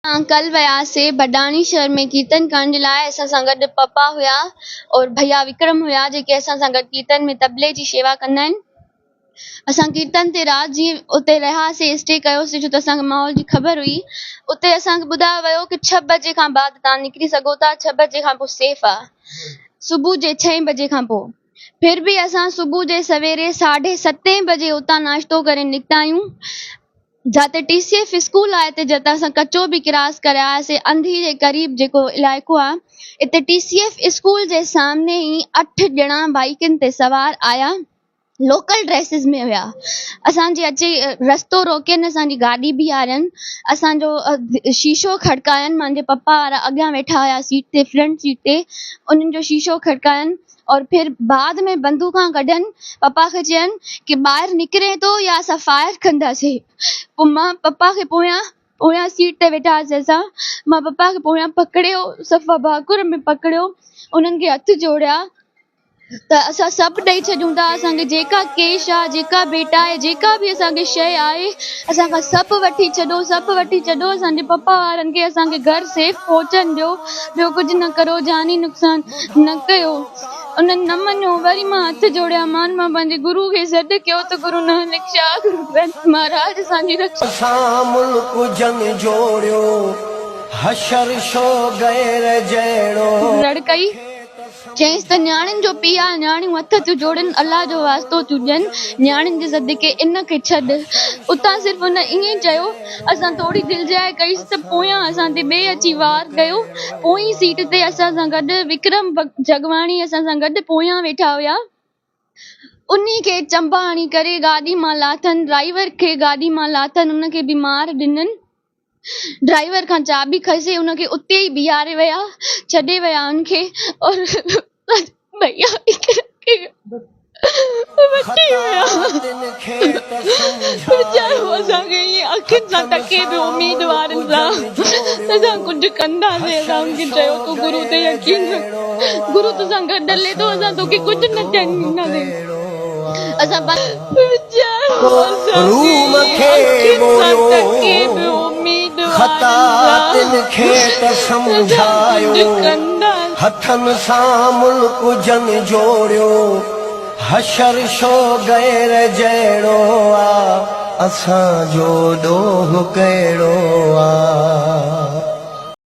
اسان ڪل وياسي بڊاڻي شهر ۾ ڪيرتن ڪرڻ جي لاء اسان سان گڏ پپا هيا اور ڀيا وڪرم هيا جيڪي اسان سان گڏ ڪيرتن ۾ طبلي جي شيوا ڪندا آهن اسان ڪيرتن تي رات جي اتي رهياسي اسٽي ڪيوسي ڇو ته اسان کي ماحول جي خبر هئي اتي اسان کي ٻڌايو ويو ڪي ڇهه بجي کان بعد توهان نڪري سگهو ٿا ڇهه بجي کان پوء سيف آهي صبح جي ڇهين بجي کان پوء ڦر به اسان صبح جي سويري ساڍي ستين بجي اتان ناشتو ڪري نڪتا آهيون جاتي ٽي سي ايف اسڪول آهي اتي جتان اسان ڪچو به ڪراس ڪري آياسي انڌي جي قريب جيڪو علائقو آهي اتي ٽي سي ايف اسڪول جي سامني ئي اٺ ڄڻا بائيڪن تي سوار آيا لوڪل ڊريسز ۾ هيا اسان جي اچي رستو روڪين اسان جي گاڏي بيهارين اسان جو شيشو کڙڪاين مانجي پپا وارا اڳيان ويٺا هيا سيٽ تي فرنٽ سيٽ تي انهن جو شيشو کڙڪاين اور پھر بعد ۾ بندوقان ڪڍن پپا کي چين ڪي ٻاهر نڪرين ٿو يا اسان فائر ڪنداسين پوء مان پپا کي پويان پويان سيٽ تي ويٺا هئاسين اسان مان پپا کي پويان پڪڙيو صفا ڀاڪر ۾ پڪڙيو انهن کي هٿ جوڙيا ته اسان سڀ ڏئي ڇڏيون ٿا اسان کي جيڪا ڪيش آ جيڪا ڀيٽ آهي جيڪا به اسان کي شيء آهي اسان کان سڀ وٺي ڇڏو سڀ وٺي ڇڏو اسان جي پپا وارن کي اسان کي گهر سيف پهچڻ ڏيو ٻيو ڪجهه نه ڪرو جاني نقصان نه ڪيو انهن نه مڃيو وري مان هٿ جوڙيا مان مان پنهنجي گرو کي سڏ ڪيو ته گرو نانڪ شاهه گرو گرنٿ مهاراج اسان جي رکشا. اسان ملڪ جن جوڙيو، حشر شو غير جهڙو. رڙ ڪئي. چيائينس ته نياڻين جو پيء آ، نياڻيون هٿ ٿيون جوڙين، الله جو واسطو ٿيون ڏين، نياڻين جي صدقي ان کي ڇڏ. اتان صرف هن ائين چيو. اسان ٿوري دلجاء ڪئيس ته پويان اسان تي ٻئي اچي وار ڪيو. پوئين سيٽ تي اسان سان گڏ وڪرم جڳواڻي اسان سان گڏ پويان ويٺا هيا. انهي کي چنبا هڻي ڪري گاڏي مان لاٿن، ڊرائيور کي گاڏي مان لاٿن، ان کي به مار ڏنن. ڊرائيور کان چاٻي کسي ان کي اتي ئي بيهاري ويا ڇڏي ويا ان کي اور ڀيا کي وٺي ويا ويچارو اسان کي ائين اکين سان تڪي پيو اميدوارن سان اسان ڪجهه ڪنداسين اسان ان کي چيو تون گرو تي يقين رک گرو تو سان گڏ هلي ٿو اسان توکي ڪجهه نه ٿيڻ ڏينداسين اسان ويچارو اسان روم کي کي اکين سان موڙيو، تڪي پيو اميدوارن خطا سان تن کي ته اسان سمجهايو، ڪجهه ڪنداسين. هٿن سان ملڪ جن جوڙيو، حشر شو غير جهڙو آ، اسان جو ڏوهه ڪهڙو آ.